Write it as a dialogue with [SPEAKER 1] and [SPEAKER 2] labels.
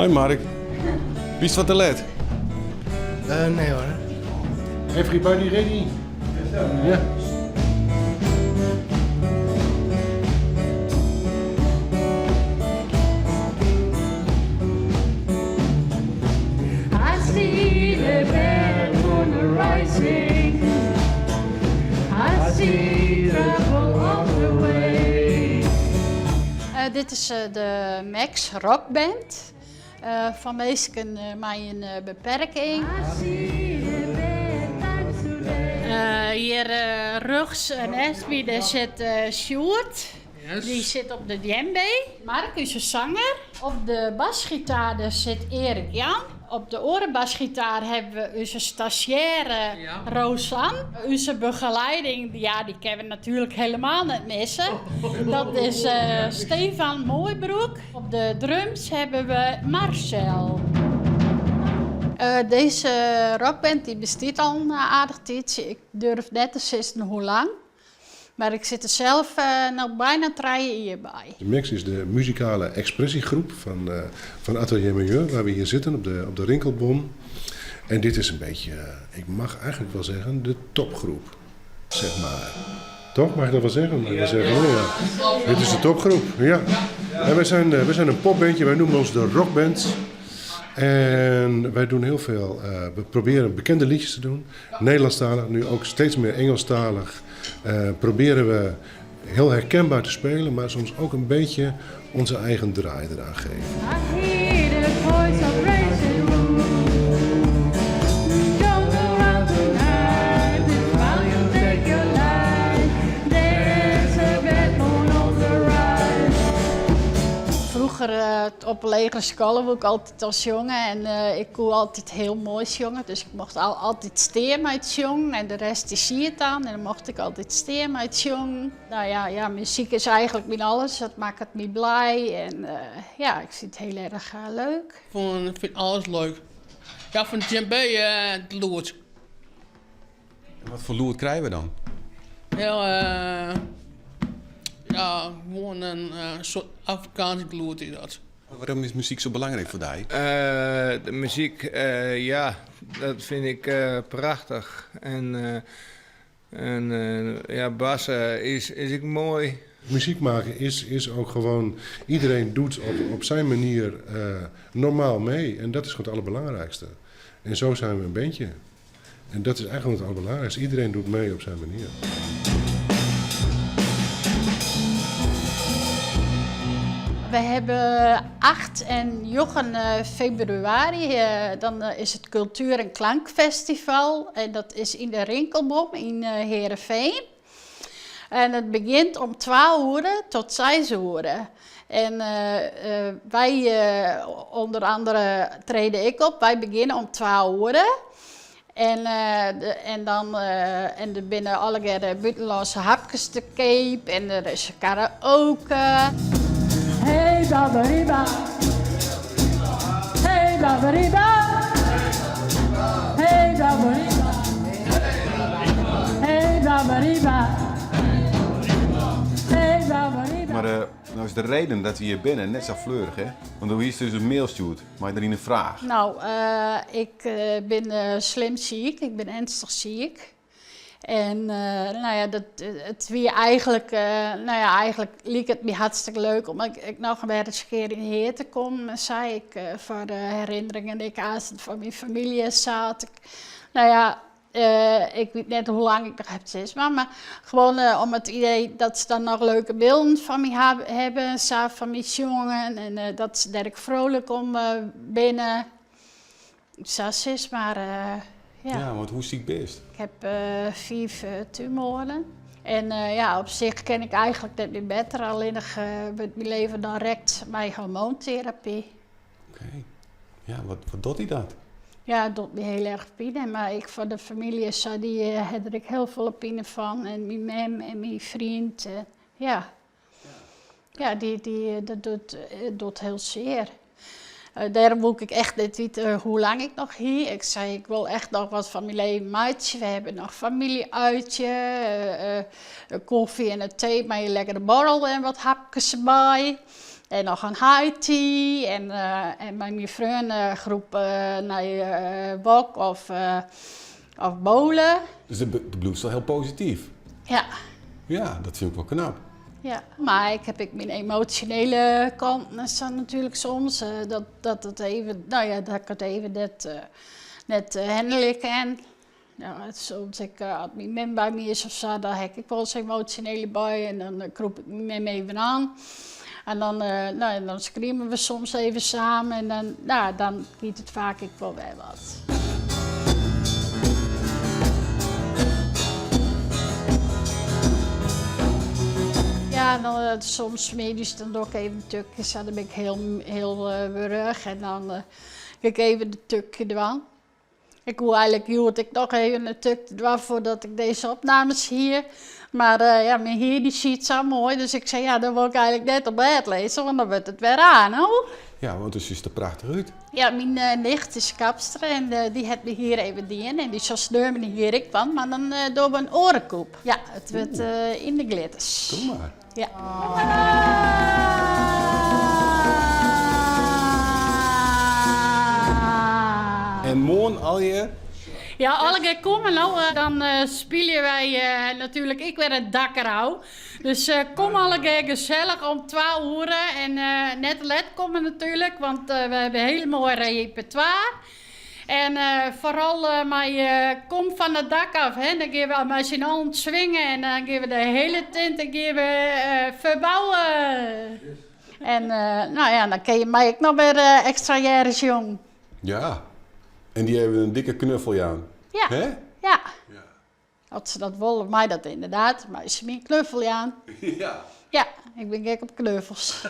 [SPEAKER 1] Hoi Mark. Bist wat te let?
[SPEAKER 2] Nee hoor.
[SPEAKER 3] Everybody ready? Ja.
[SPEAKER 4] I see the bad moon rising. I see trouble on the way.
[SPEAKER 5] Dit is de Max Rock Band fan minsken mei in beperking.
[SPEAKER 4] I see the bad times today.
[SPEAKER 5] Hjir rjochts neist my dêr sit Sjoerd. Dy sit op de djembe. Mark, ús sanger. Op de basgitaar dêr sit Erik Jan. Op de oare basgitaar hawwe we ús stazjêre Rosanne. Us begeleiding, ja, dy kinne we natuerlik helemaal net misse. Dat is Stefan Mooibroek. Op de drums hawwe we Marcel. Dizze rockband dy bestiet al in aardich tiidsje. Ik durf net te sizzen hoe lang. Mar ik sit der sels no byna trije jier by.
[SPEAKER 3] De Max is de muzikale expressiegroep van, van Atelier Milieu, waar we hier zitten op de, op de Rinkelbom. En dit is een beetje, ik mag eigenlijk wel zeggen, de topgroep, zeg maar. Toch? Mag ik dat wel zeggen? Mag ik wel zeggen? Ja. Dit is de topgroep, ja. En wij zijn een popbandje, wij noemen ons de Rockband. En wij doen heel veel, we proberen bekende liedjes te doen. Nederlandstalig, nu ook steeds meer Engelstalig. Proberen we heel herkenbaar te spelen, maar soms ook een beetje onze eigen draai eraan geven.
[SPEAKER 4] I hear the voice of racing Don't go out tonight, this will take your life. There's a bad moon on the rise.
[SPEAKER 5] Froeger op de legere skoalle woe ik altyd al sjonge en ik koe altyd hiel moai sjonge. Dus ik mocht al altyd stean mei it sjongen en de rest dy siet dan en dan mocht ik altyd stean mei it sjongen. No ja, ja, muzyk is eigentlik myn alles, dat makket my blij en ja, ik fyn it hiel erch leuk.
[SPEAKER 6] Ik fyn alles leuk. Ja, fan djembe it lûd.
[SPEAKER 1] En wat foar lûd krije we dan?
[SPEAKER 6] Heel, ja, gewoan in soart Afrikaansk lûd is dat.
[SPEAKER 1] Wêrom is muzyk sa belangryk foar dy?
[SPEAKER 2] De muzyk, ja, dat fyn ik prachtich. En, en ja, bassen is, is ek moai.
[SPEAKER 3] Muziek maken is, is ook gewoon, iedereen doet op, op zijn manier normaal mee. En dat is gewoon het allerbelangrijkste. En zo zijn we een bandje. En dat is eigenlijk het allerbelangrijkste. Iedereen doet mee op zijn manier.
[SPEAKER 5] We hawwe 8 en 9 febrewaris, dan is it Cultuur en Klankfestival. En dat is yn de Rinkelbom yn Heerenveen. En it begjint om 2 oere tot 6 oere. En wy, ûnder oare trede ik op, wy begjinne om 2 oere. En, en dan en der binne allegearre bûtenlânske hapkes te keap en der is karaoke.
[SPEAKER 4] Hey baberiba, hey baberiba, hey baberiba, hey baberiba, hey baberiba.
[SPEAKER 1] Mar no is de reden dat we hjir binne net sa fleurich, hè? Want do hiest ús in mail stjoerd mei deryn in fraach.
[SPEAKER 5] No, ik bin slim siik. Ik bin earnstich siik. En no ja, dat, it wie eigentlik, no ja, eigentlik like it my hartstikke leuk om ek noch wer ris in kear yn hjir te kommen en sa. Ik, foar de herinneringen dy't ik aanst fan myn famylje en sa. No ja, ik wit net hoe lang ik noch ha sis mar, mar gewoan om it idee dat se dan noch leuke bylden fan my hawwe en sa, fan myn sjongen en dat se dêr ek frolik om binne. Sa sis mar, ja.
[SPEAKER 1] Ja, want hoe siik bist?
[SPEAKER 5] Ik ha fiif tumoaren. En ja, op sich kin ik eigentlik net mear better, allinnich wurdt myn leven dan rekt mei hormoonterapy.
[SPEAKER 1] Oké. Ja, wat, wat docht dy dat?
[SPEAKER 5] Ja, it docht my hiel erch pine, mar ek foar de famylje sa, dy ha der ek hiel folle pine fan. En myn mem en myn freon, ja. Ja, dy, dy, dat docht, docht hiel sear. Dêrom woe ik echt net witte hoe lang ik noch hie. Ik sei, ik wol echt noch wat fan myn leven meitsje. We hawwe noch famylje-uitje, kofje en in tee mei in lekkere borrel en wat hapkes derby. En noch in high tea en, en mei myn freonengroep nei wok of, of bowle.
[SPEAKER 1] Dus do bliuwst wol hiel posityf?
[SPEAKER 5] Ja.
[SPEAKER 1] Ja, dat fyn ik wol knap.
[SPEAKER 5] Ja, mar ik ha ek myn emosjonele kanten en sa natuerlik soms. Dat, dat it even, no ja, dat ik it even net, net handelje kin. Ja, soms ek as myn mem by my is of sa, dan ha ik ek wolris emosjonele buien en dan krûp ik myn mem even oan. En dan, no ja, dan skrieme we soms even samen en dan, no, dan giet it faak ek wol wer wat. Ja, dan soms middeis dan doch ik even in tukje, sa, dan bin ik hiel, hiel wurch en dan gean ik even in tukje dwaan. Ik woe eigenlik hjoed ek noch even in tuk dwaan foardat ik dizze opnames hie. Mar ja, myn hier dy siet sa moai, dus ik sei ja, dan wol ik eigenlik net op bêd lizze, want dan wurdt it wer raar, no.
[SPEAKER 1] Ja, want do sjochst der prachtich út.
[SPEAKER 5] Ja, myn nicht is kapster en dy hat myn hier even dien en dy sil sneon myn hier ek dwaan, mar dan dogge we in oare kûp. Ja, it wurdt yn de glitters.
[SPEAKER 1] Doe mar.
[SPEAKER 5] Ja.
[SPEAKER 1] En moarn allegear?
[SPEAKER 5] Ja, allegear komme no. Dan spylje wy natuerlik ek wer it dak derôf. Dus kom allegear gesellich om twa oere. En net te let komme natuerlik, want we hawwe in hiel moai repertoire. En foaral mei Kom fan it dak af, hè, dan gean we mei syn allen swingen en dan gean we de hiele tinte gean we ferbouwen. En no ja, dan kinne je my ek noch wer ekstra hearre sjongen.
[SPEAKER 1] Ja, en dy even in dikke knuffel jaan.
[SPEAKER 5] Ja,
[SPEAKER 1] Hè?
[SPEAKER 5] ja. As se dat wolle, mei dat ynderdaad. Meie se my in knuffel jaan.
[SPEAKER 1] Ja.
[SPEAKER 5] Ja, ik bin gek op knuffels.